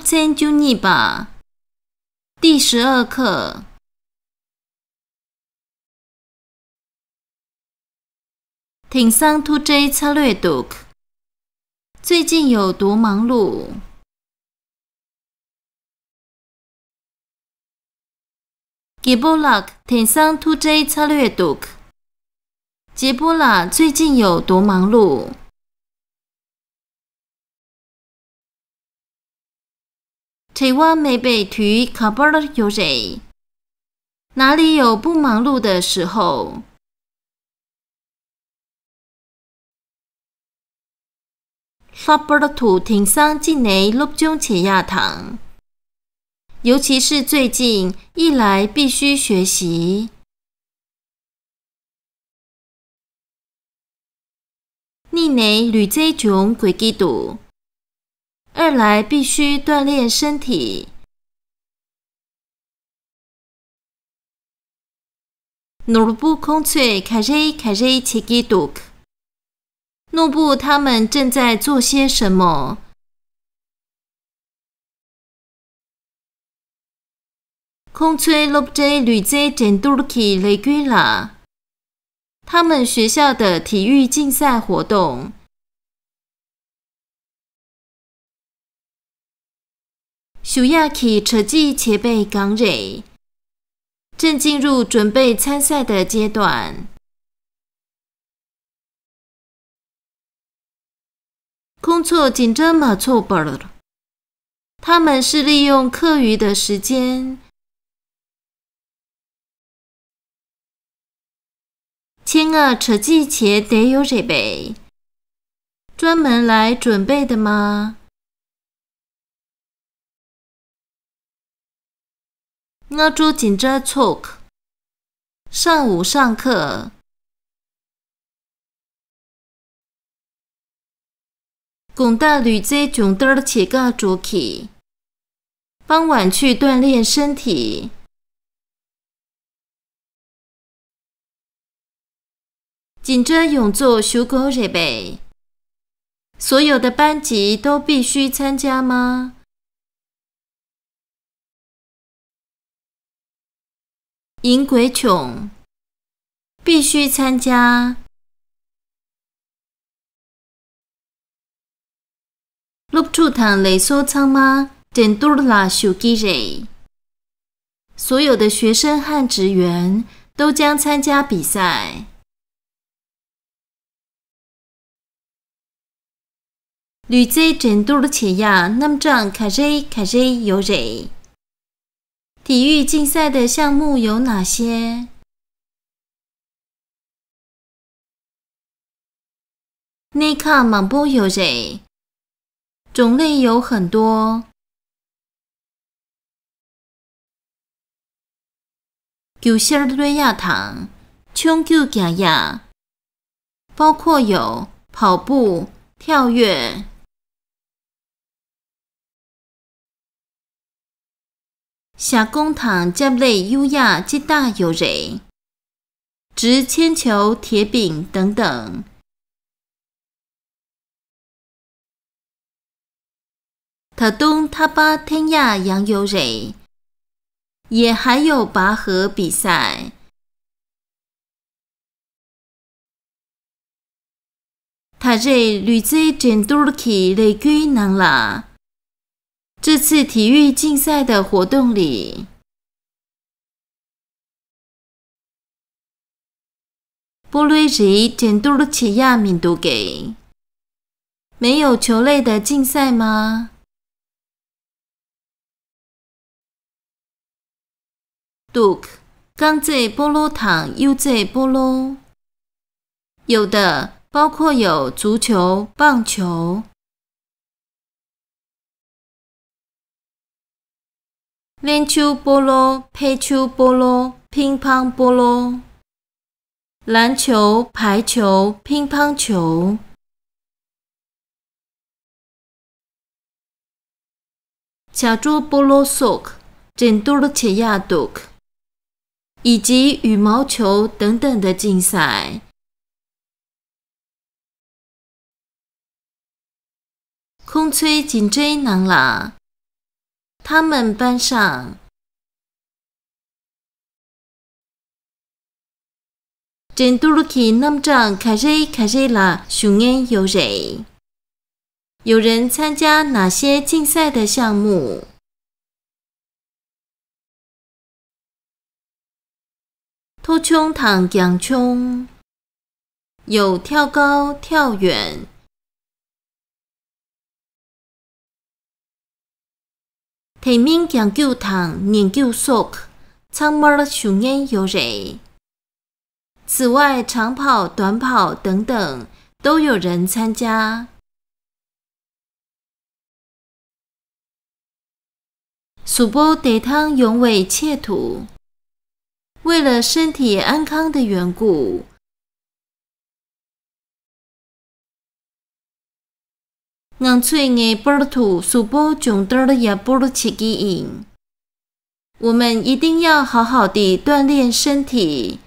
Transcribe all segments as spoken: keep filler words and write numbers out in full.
ཚན་བཅུ་གཉིས་པ། 第十二课། དེང་སང་ཐུགས་བྲེལ་ཚ་ལོས་འདུག 最近有多忙碌？རྒད་པོ་ལགས་དེང་སང་ཐུགས་བྲེལ་ཚ་ལོས་འདུག 杰波拉最近有多忙碌？ བྲེལ་བ་མེད་པའི་དུས་ག་པར་ཡོད་རེད། 哪里有不忙碌的时候？ ལྷག་པར་དུ་དེང་སང་གཅིག་ནས་སློབ་སྦྱོང་བྱེད་ཡག་དང་། 尤其是最近一来必须学习。 གཉིས་ནས་ལུས་རྩལ་སྦྱོང་དགོས་ཀྱི་འདུག 二来必须锻炼身体。 ནོར་བུ་ཁོང་ཚོས་ག་རེ་ག་རེ་བྱེད་ཀྱི་འདུག 努布他们正在做些什么？ ཁོང་ཚོའི་སློབ་གྲྭའི་ལུས་རྩལ་འགྲན་བསྡུར་གྱི་ལས་འགུལ་ལ། 他们学校的体育竞赛活动。 ཞུ་ཡག་གི་གྲ་སྒྲིག་བྱེད་པའི་སྒང་རེད། 正进入准备参赛的阶段。 ཁོང་ཚོ་འཛིན་གྲྭ་མ་ཚོགས་པར། 他们是利用课余的时间。 ཁྱེད་ང་གྲ་སྒྲིག་བྱས་བསྡད་ཡོད་རེད་པས། 专门来准备的吗？ སྔ་དྲོ་འཛིན་གྲྭ་ཚོགས། 上午上课。 དགོང་དག་ལུས་རྩལ་སྦྱོང་བརྡར་བྱེད་ག་འགྲོ་གི། 傍晚去锻炼身体。 འཛིན་གྲྭ་ཡོངས་རྫོགས་ཞུགས་དགོས་རེད་པས། 所有的班级都必须参加吗？ ཡིན་དགོས་བྱུང་། 必须参加。 སློབ་ཕྲུག་དང་ལས་བཟོ་ཚང་མ་འགྲན་བསྡུར་ལ་ཞུགས་ཀྱི་རེད། 所有的学生和职员都将参加比赛。 ལུས་རྩལ་འགྲན་བསྡུར་བྱེད་ཡག་རྣམ་གྲངས་ག་རེ་ག་རེ་ཡོད་རེད། 体育竞赛的项目有哪些？ གནས་ཁག་མང་པོ་ཡོད་རེད། 种类有很多。 རྒྱུག་ཤར་གློད་ཡག་དང་མཆོང་རྒྱུག་རྒྱག་ཡག 包括有跑步、跳跃。 ཞྭ་རྐོང་དང་ལྕགས་ལེབ་གཡུག་ཡག་སྤྱི་རྟགས་ཡོད་རེད། 擲铅球、铁饼等等。 ད་དུང་ཐག་པ་འཐེན་ཡག་ཡང་ཡོད་རེད། 也还有拔河比赛。 ད་རེས་ལུས་རྩལ་འགྲན་བསྡུར་གྱི་ལས་འགུལ་ནང་ལ། 这次体育竞赛的活动里། སྤོ་ལོའི་རིགས་འགྲན་བསྡུར་བྱེད་ཡག་མི་འདུག་གས། 没有球类的竞赛吗？ འདུག་རྐང་རྩེད་སྤོ་ལོ་དང་གཡུག་རྩེད་སྤོ་ལོ། 有的，包括有足球、棒球。 བརླན་ཆུ་སྤོ་ལོ། འཕེལ་ཆུ་སྤོ་ལོ། 乒乓སྤོ་ལོ། 篮球、排球、乒乓球。 བྱ་སྒྲོ་སྤོ་ལོ་སོགས་འགྲན་བསྡུར་བྱེད་ཡག་འདུག 以及羽毛球等等的竞赛。 ཁོང་ཚོའི་འཛིན་གྲྭའི་ནང་ལ། 他们班上། འགྲན་བསྡུར་གྱི་རྣམ་གྲངས་ག་རེ་ག་རེ་ལ་ཞུགས་མཁན་ཡོད་རེད། 有人参加哪些竞赛的项目？ མཐོ་ཆུང་དང་རྒྱང་མཆོང་། 有跳高、跳远། དེ་མིན་རྒྱང་རྒྱུག་དང་ཉིང་རྒྱུག་སོགས་ཚང་མར་ཞུགས་མཁན་ཡོད་རེད། 此外，长跑、短跑等等都有人参加。 གཟུགས་པོ་བདེ་ཐང་ཡོང་བའི་ཆེད་དུ། 为了身体安康的缘故། ང་ཚོས་ངེས་པར་དུ་གཟུགས་པོ་སྦྱོང་བརྡར་ཡག་པོ་བྱེད་ཀྱི་ཡིན། 我们一定要好好地锻炼身体。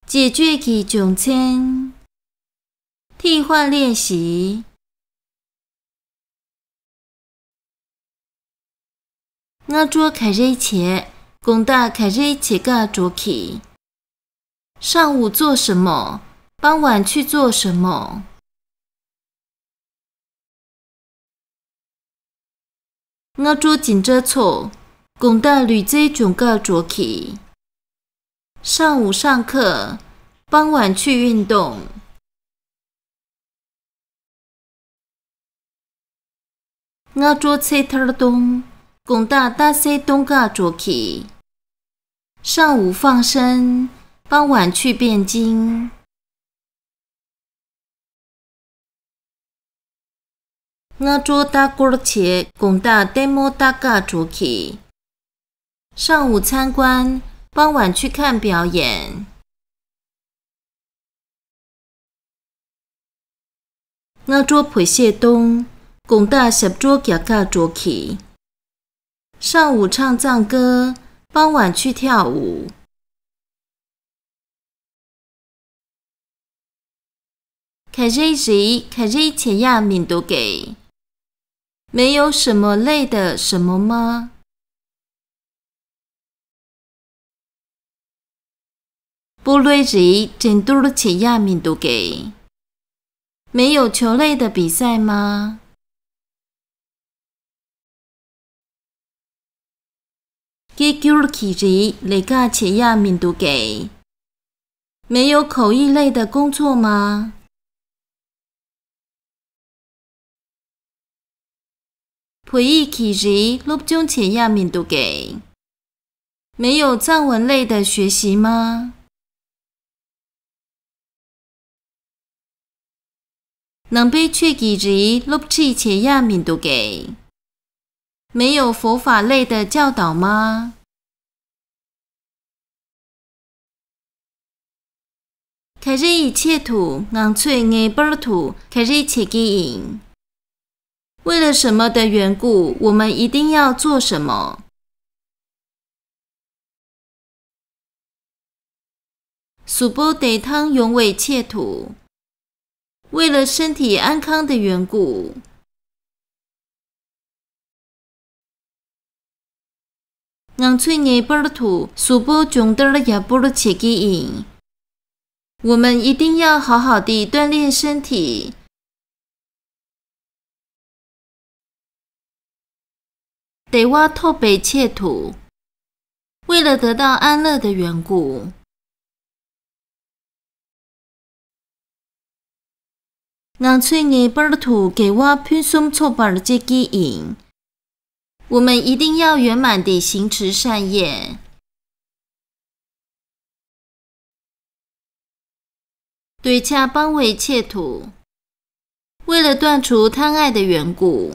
解决ཀྱི་སྦྱོང་ཚན། 替换练习། སྔ་དྲོ་ག་རེ་བྱས། དགོང་དག་ག་རེ་བྱེད་ག་འགྲོ་གི། 上午做什么？傍晚去做什么？ སྔ་དྲོ་འཛིན་གྲྭ་ཚོགས། དགོང་དག་ལུས་རྩལ་སྦྱོང་ག་འགྲོ་གི། 上午上课，傍晚去运动。 སྔ་དྲོ་ཚེ་ཐར་གཏོང་། དགོང་དག་རྟ་ཟས་གཏོང་ག་འགྲོ་གི། 上午放生，傍晚去辩经。 སྔ་དྲོ་ལྟ་སྐོར་བྱས། དགོང་དག་ལྟད་མོ་ལྟ་ག་འགྲོ་གི། 上午参观，傍晚去看表演。 སྔ་དྲོ་བོད་གཞས་གཏོང་། དགོང་དག་ཞབས་བྲོ་རྒྱག་ག་འགྲོ་གི། 上午唱赞歌，傍晚去跳舞。 ག་རེ་རེད། ག་རེ་བྱེད་ཡག་མི་འདུག་གས། 没有什么累的什么吗？ སྤོ་ལོའི་རིགས་འགྲན་བསྡུར་བྱེད་ཡག་མི་འདུག་གས། 没有球类的比赛吗？ སྐད་སྒྱུར་གྱི་རིགས་ལས་ཀ་བྱེད་ཡག་མི་འདུག་གས། 没有口译类的工作吗？ བོད་ཡིག་གི་རིགས་སློབ་སྦྱོང་བྱེད་ཡག་མི་འདུག་གས། 没有藏文类的学习吗？ ནང་པའི་ཆོས་ཀྱི་རིགས་སློབ་ཁྲིད་བྱེད་ཡག་མི་འདུག་གས། 没有佛法类的教导吗？ ག་རེ་ཡི་ཆེད་དུ་ང་ཚོས་ངེས་པར་དུ་ག་རེ་བྱེད་ཀྱི་ཡིན། 为了什么的缘故，我们一定要做什么？ གཟུགས་པོ་བདེ་ཐང་ཡོང་བའི་ཆེད་དུ། 为了身体安康的缘故。 ང་ཚོས་ངེས་པར་དུ་གཟུགས་པོ་སྦྱོང་བརྡར་ཡག་པོར་བྱེད་ཀྱི་ཡིན། 我们一定要好好地锻炼身体。 བདེ་བ་ཐོབ་པའི་ཆེད་དུ། 为了得到安乐的缘故。 ང་ཚོས་ངེས་པར་དུ་དགེ་བ་ཕུན་སུམ་ཚོགས་པར་སྤྱད་ཀྱི་ཡིན། 我们一定要圆满地行持善业。 འདོད་ཆགས་སྤང་བའི་ཆེད་དུ། 为了断除贪爱的缘故。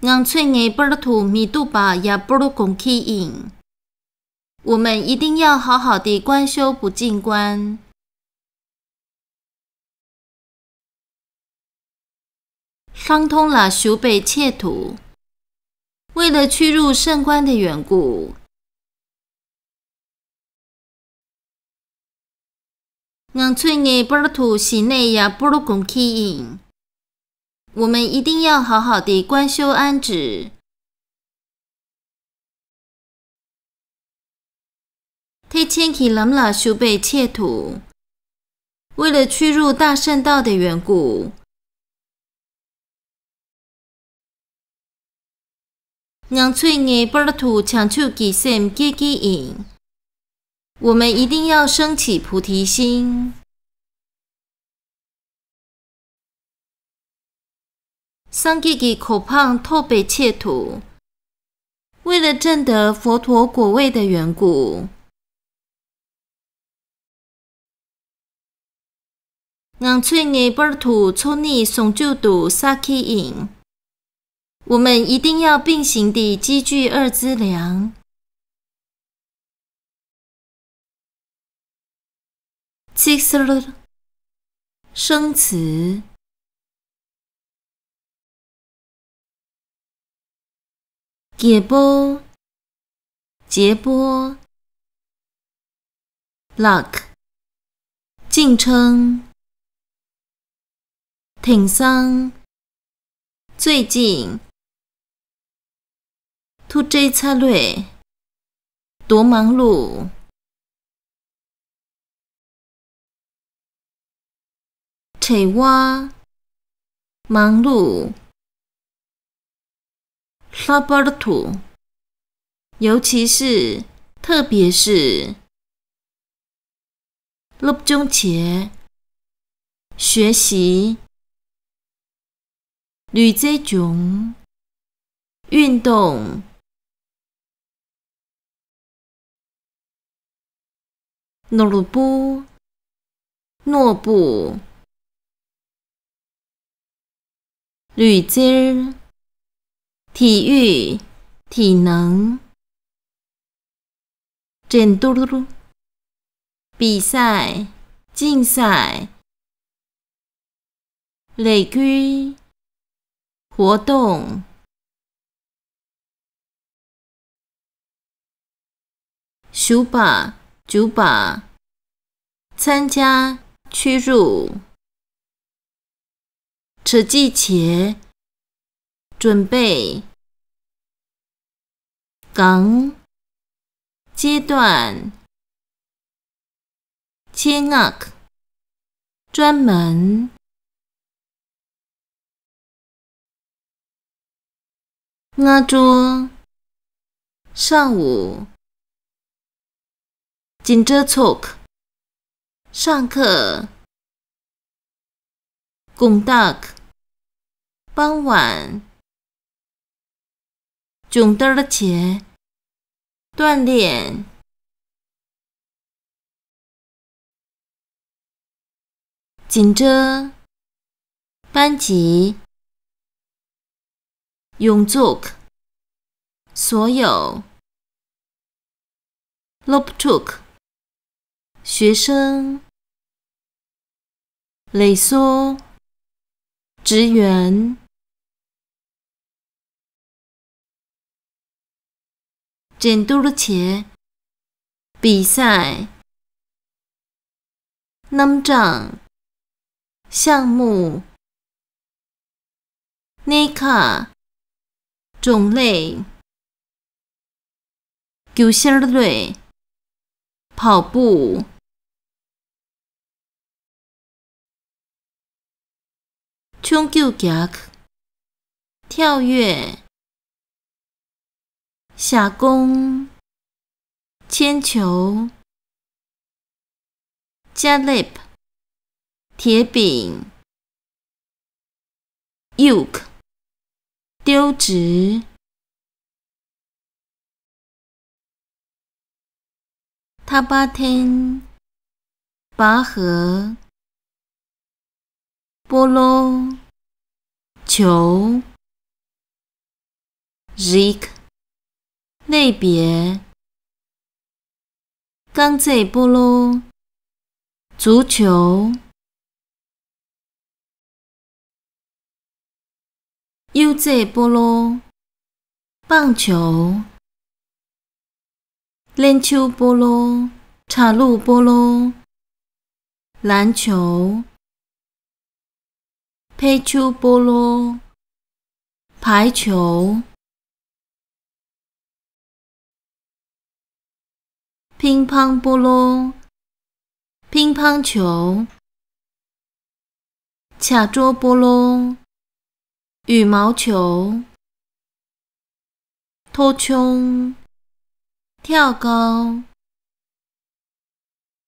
ང་ཚོས་ངེས་པར་དུ་མི་སྡུག་པ་ཡག་པོར་སྒོམ་གྱི་ཡིན། 我们一定要好好地观修不净观。 ལྷག་མཐོང་ལ་ཞུགས་པའི་ཆེད་དུ། 为了趣入圣观的缘故。ང་ཚོས་ངེས་པར་དུ་གཞི་ནས་ཡག་པོར་གོམས་ཀྱི་ཡིན། 我们一定要好好地观修安置。 ཐེག་ཆེན་གྱི་ལམ་ལ་ཞུགས་པའི་ཆེད་དུ། 为了屈辱大乘道的缘故。 ང་ཚོས་ངེས་པར་དུ་བྱང་ཆུབ་ཀྱི་སེམས་བསྐྱེད་ཀྱི་ཡིན། 我们一定要升起菩提心。 སངས་རྒྱས་ཀྱི་གོ་འཕང་ཐོབ་པའི་ཆེད་དུ། 为了证得佛陀果位的缘故。 ང་ཚོས་ངེས་པར་དུ་འཚོ་གནས་ཟུང་འཇུག་ཏུ་བསགས་ཀྱི་ཡིན། 我们一定要并行地积聚二资粮。 ཚིག་གསར། 生词། རྒྱལ་པོ། 杰波། ལགས། 敬称། དེང་སང་། 最近། ཐུགས་བྲེལ་ཚ་ལོས། 多忙碌། བྲེལ་བ། 忙碌། ལྷག་པར་དུ། 尤其是，特别是། སློབ་སྦྱོང་བྱེད། 学习། ལུས་རྩལ་སྦྱོང་། 运动། ནོར་བུ། 诺布། ལུས་རྩལ། 体育། 体能། འགྲན་བསྡུར། 比赛། 竞赛། ལས་འགུལ། 活动། ཞུགས་པ། འཇུག་པ། 参加། 屈辱། 实际前། 准备། 讲。 阶段。 ཆེད་མངགས། 专门། སྔ་དྲོ། 上午། ཇི་འདྲ་ཚོགས། 上课། དགོང་དག། 傍晚། སྦྱོང་བརྡར་བྱེད། 锻炼། ཇི་འདྲ། 班级། ཡོངས་རྫོགས། 所有། སློབ་ཕྲུག། 学生། ལས་བཟོ། 职员། འགྲན་བསྡུར་བྱེད། 比赛། རྣམ་གྲངས། 项目། སྣེ་ཁ། 种类། རྒྱུག་ཤར་གློད། 跑步། ཆུང་རྒྱུག་རྒྱག། 跳跃། 铡弓། 铅球。 ཅ་ལེབ། 铁饼། ཡུག། ཏིའུ་ཙི། ཐག་པ་འཐེན། 拔河། སྤོ་ལོ། 球། རིགས། 类别། རྐང་རྩེད་སྤོ་ལོ། 足球། གཡུག་རྩེད་སྤོ་ལོ། 棒球། བརླན་ཆུ་སྤོ་ལོ། བྲག་ལུག་སྤོ་ལོ། 篮球、排球波罗、排球、乒乓波罗、乒乓球、 卡捉波罗、羽毛球、托冲、跳高、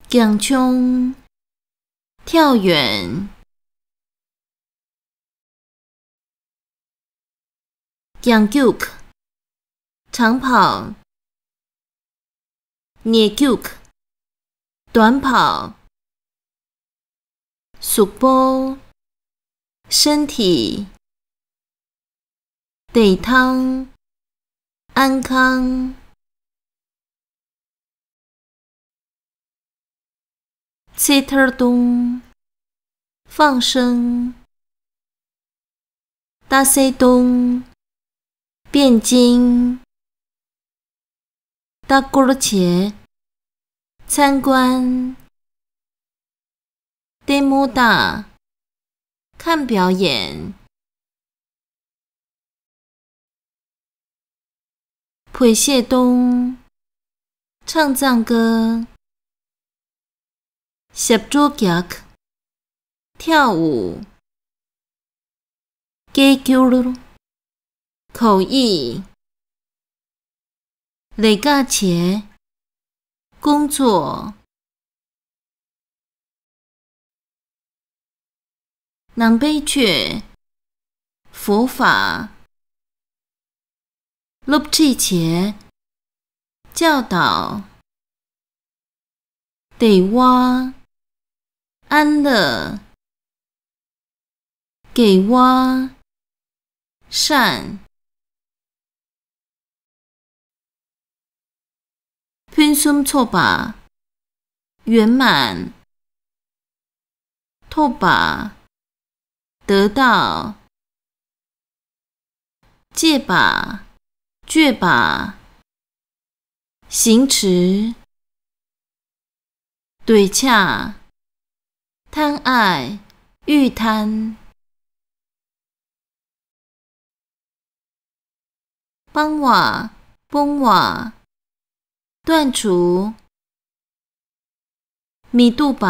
讲冲、跳远、讲 juk、长跑、捏 juk、短跑、 sukpo、身体、得汤、安康、cether 东、放生、 大塞东、汴京、大锅茄、参观、demo 大、看表演、会谢东、唱赞歌、shaptokyak、跳舞、 给 q 口译、雷嘎切、工作、南北却、佛法、 lop tri 切、教导、得哇、安乐、给哇、善、ཕུན་སུམ་ཚོགས་པ、圆满、ཐོབ་པ、得到、སྤྱད་པ、སྤྱོད་པ、行持、འདོད་ཆགས、贪爱、欲贪、 སྤང་བ། སྤོང་བ། བཏོན་ཆུ། མི་སྡུག་པ།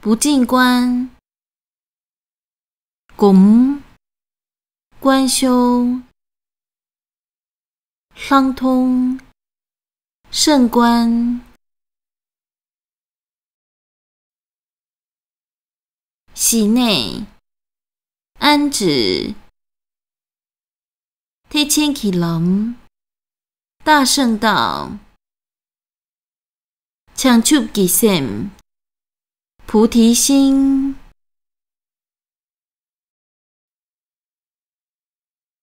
不净观། སྒོམ། ཀོན་ཤོ། ལྷག་མཐོང་། 圣观། 喜内。安置。ཐེག་ཆེན་གྱི་ལམ། 大乘道། བྱང་ཆུབ་ཀྱི་སེམས། 菩提心།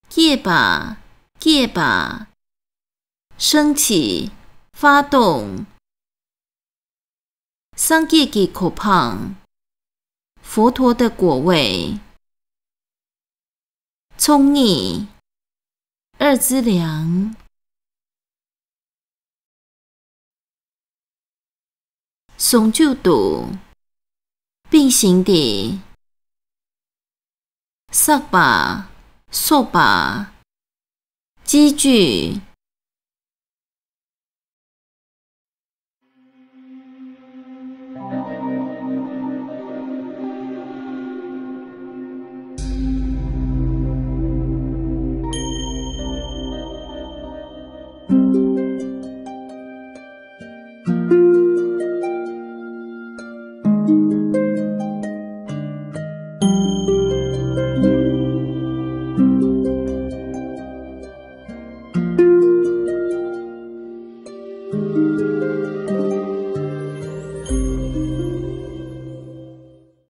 སྐྱེས་པ། སྐྱེས་པ། 升起，发动。སངས་རྒྱས་ཀྱི་གོ་འཕང་། 佛陀的果位། ཚོང་གཉིས། 二资粮། ཟུང་འཇུག་ཏུ། 并行的། བསགས་པ། གསོག་པ། 积聚།